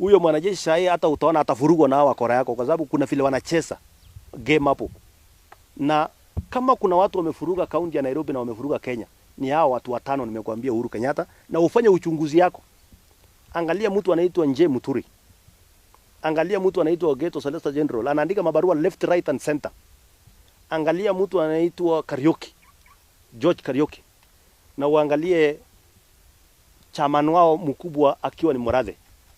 Huyo mwanajeshi sahi hata utaona atavurugwa na hawa wakora yako, kwa sababu kuna vile wanacheza game hapo. Na kama kuna watu wamefuruga kaunti ya Nairobi na wamefuruga Kenya, ni hao watu watano nimekuambia, Uhuru Kenyatta. Na ufanye uchunguzi yako. Angalia mtu anaitwa Nje Muturi. Angalia mtu anaitwa Ogeto Solicitor General, anaandika mabarua left, right and center. Angalia mtu anaitwa Kariuki, George Kariuki. Na uangalie chairman wao mkubwa akiwa ni Murathe.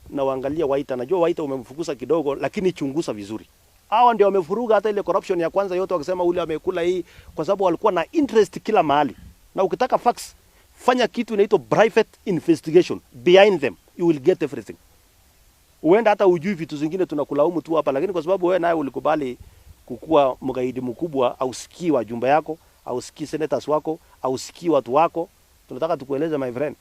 Na uangalie Waita. Najua Waita umemfukuza kidogo, lakini chunguza vizuri. Hawa ndio wamefuruga hata ile corruption ya kwanza yote, wakisema ule amekula hii, kwa sababu walikuwa na interest kila mahali. Na ukitaka facts, fanya kitu inaitwa private investigation behind them, you will get everything. Uenda hata ujui vitu zingine, tunakulaumu tu hapa, lakini kwa sababu wewe naye ulikubali kukua mgaidi mkubwa, ausikii wajumbe yako, ausikii senators wako, ausikii watu wako, tunataka tukueleze my friend,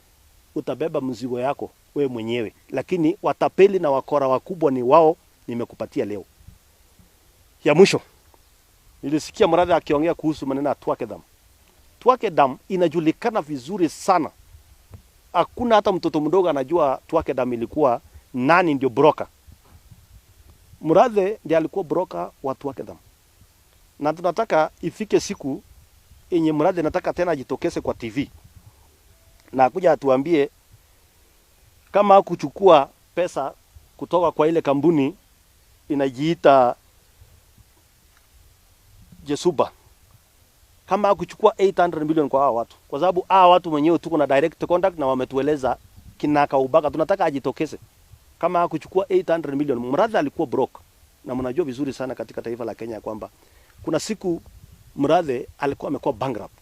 utabeba mzigo yako wewe mwenyewe. Lakini watapeli na wakora wakubwa ni wao, nimekupatia leo. Ya mwisho, nilisikia Murathe akiongea kuhusu maneno ya Thwake Dam. Thwake Dam inajulikana vizuri sana. Hakuna hata mtoto mdogo anajua Thwake Dam ilikuwa nani ndio broker. Murathe ndiye alikuwa broker wa Thwake Dam. Na tunataka ifike siku yenye Murathe nataka tena ajitokeze kwa TV na akuja atuambie kama hakuchukua pesa kutoka kwa ile kampuni inajiita Jesuba, kama hakuchukua 800 million kwa hawa watu, kwa sababu hawa watu wenyewe tuko na direct contact na wametueleza kinakaubaga. Tunataka ajitokeze kama hakuchukua 800 million. Murathe alikuwa broke, na mnajua vizuri sana katika taifa la Kenya kwamba kuna siku Murathe alikuwa amekuwa bankrupt.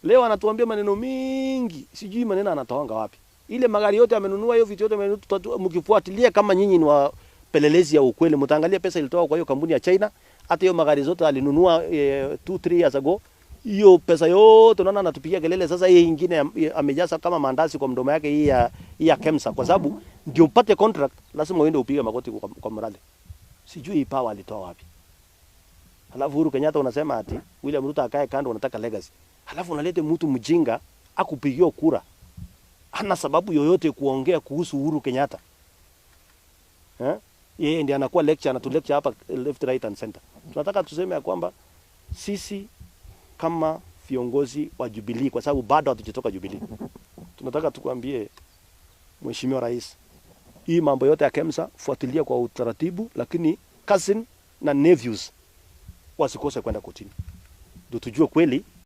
Leo anatuambia maneno mingi, sijui maneno anatoanga wapi. Ile magari yote amenunua, hiyo vitu yote amenunua, mkifuatilia kama nyinyi ni wapelelezi ya ukweli, mtaangalia pesa ilitoka kwa hiyo kampuni ya China. Hata hiyo magari zote alinunua 2 3 years ago, hiyo pesa yote unaona anatupigia kelele sasa. Hii ingine amejaza kama mandazi kwa mdomo yake, hii ya KEMSA, kwa sababu ndio upate contract lazima uende upige magoti kwa Murathe. Sijui hii power alitoa wapi. Halafu Uhuru Kenyatta unasema ati William Ruto akae kando, unataka legacy. Halafu unalete mtu mjinga akupigiwa kura, hana sababu yoyote kuongea kuhusu Uhuru Kenyatta. Eh? Yeye ndiye anakuwa lecture, anatu lecture hapa left, right and center. Tunataka tuseme ya kwamba sisi kama viongozi wa Jubilee, kwa sababu bado hatujatoka Jubilee, tunataka tukwambie Mheshimiwa Rais, hii mambo yote ya KEMSA fuatilia kwa utaratibu, lakini cousin na nephews wasikose kwenda kotini, ndio tujue kweli.